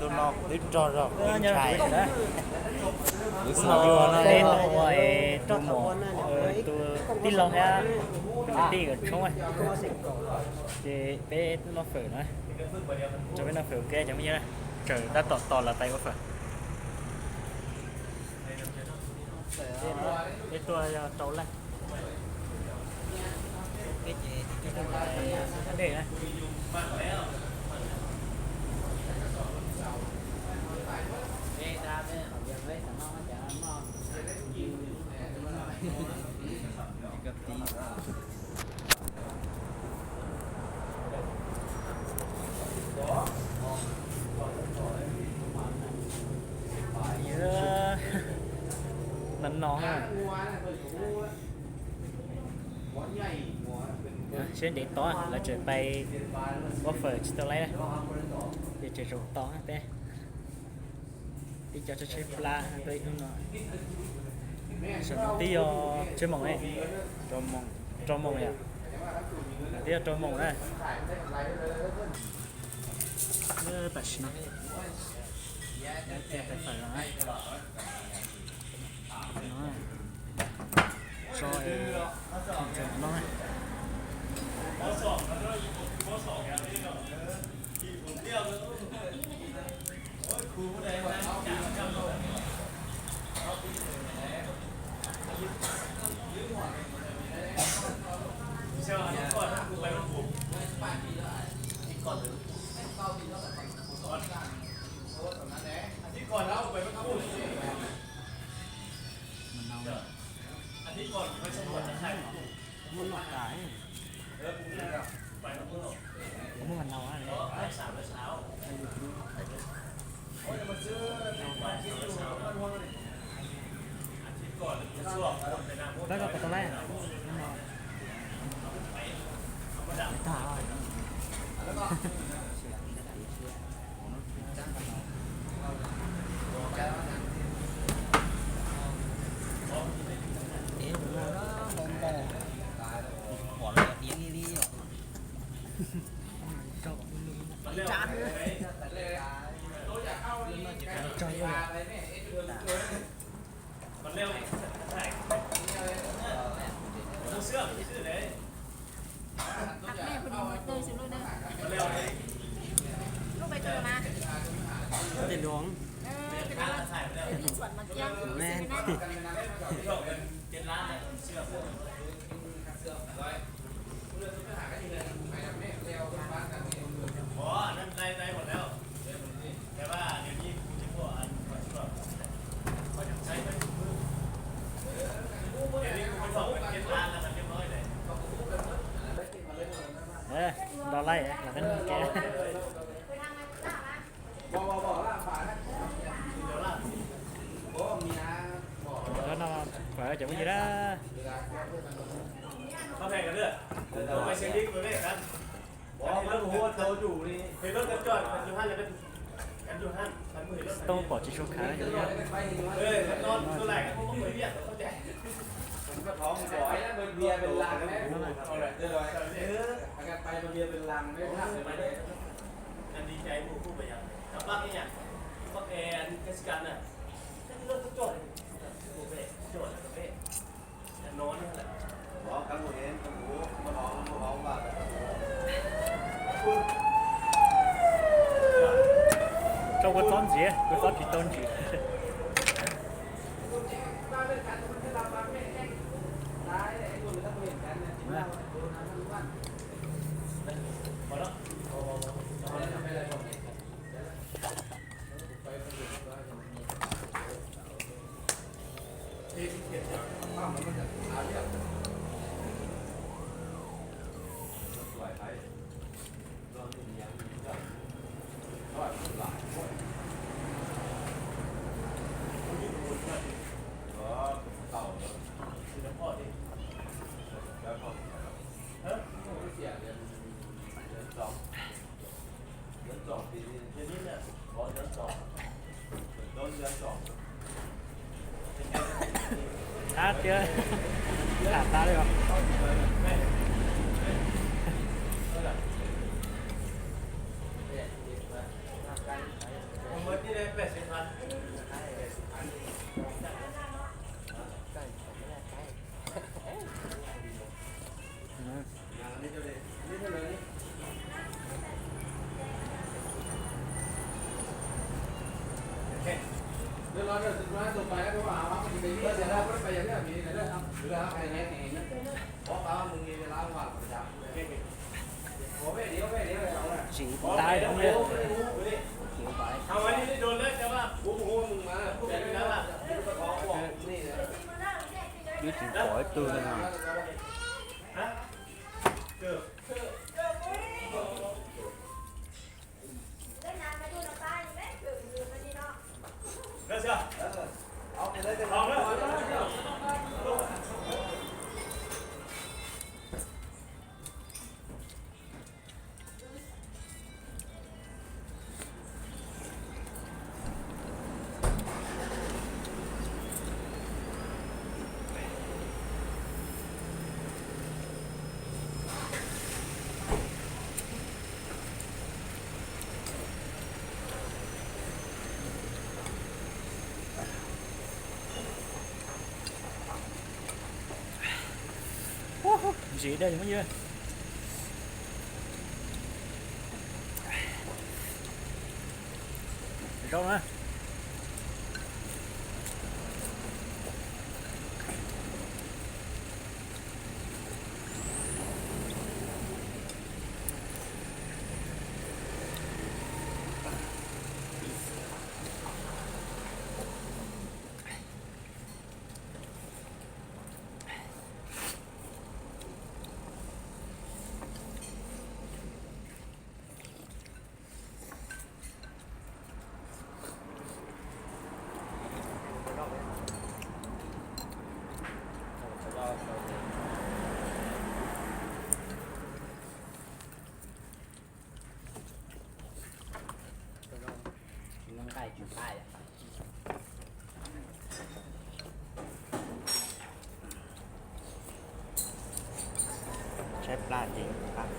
Tus no twb rog zog ntshai. Tus no peb tuaj ua tus tij laug thiab tus tij kom tshoob, ces peb noj fawm na, tso peb noj fawm ua ke cov me nyuam na, tseem tab tom tos lawv pais ua fawm. Peb tuaj yog rau leej. No no, siab ntev tod lawv tseem pais ua fawm tsis tau laib, ces tseem zaum tod peb. Ib co tshaib tshaib plab tuaj ib hnub no. Saum no twb yog tsawg moos ne? Rau moos yom. Twb yog rau moos na. Tam sim no, so, no. Muab noj tas, muab mas nau. Pab koj pais tau laib. Tus hluas, tus hluas. Nto laij los peb noj ke. Cov no pom cov phooj ywg na. Toob pom tsis tshua khav. Tso kua txob ntxiv, kua txob tsis tau ntsis. Qab thiab, qab tas li os. Tsis tas li. Twb tsis pom ib tug li no. Ntsis dej muab ywg. Zoo na. Tshaib plab ces qab.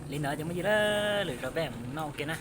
Li ntawd ces muaj ywg, lwm zaus peb mus noj ua ke na.